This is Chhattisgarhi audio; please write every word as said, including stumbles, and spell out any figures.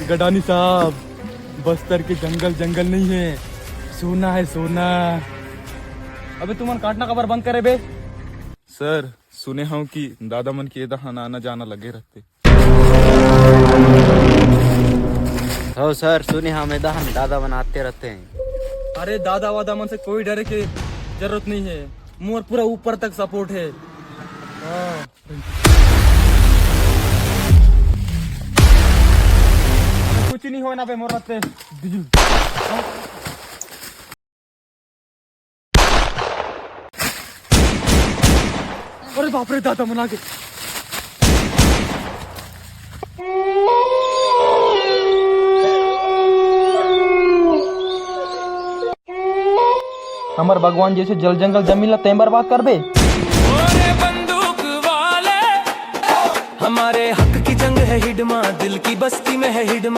गडानी साहब, बस्तर के जंगल जंगल नहीं है, सोना है, सोना। अबे तुमन काटना काबर बंद करे बे? सर, सुने हूँ कि दादा मन के एदा हन आना जाना लगे रहते। हो सर, सुने हूँ मैं दहन दादा मन आते रहते हैं। अरे, दादा वादा मन से कोई डरे के जरूरत नहीं है, मोर पूरा ऊपर तक सपोर्ट है। हाँ। कुछ नहीं होना बे मोर रहते। अरे बाप रे, दादा मन आगे। हमर भगवान जैसे जल जंगल जमीन ला तें बर्बाद करबे। अरे बंदूक वाले, हमारे हक की जंग है हिडमा, दिल की बस्ती में है हिडमा।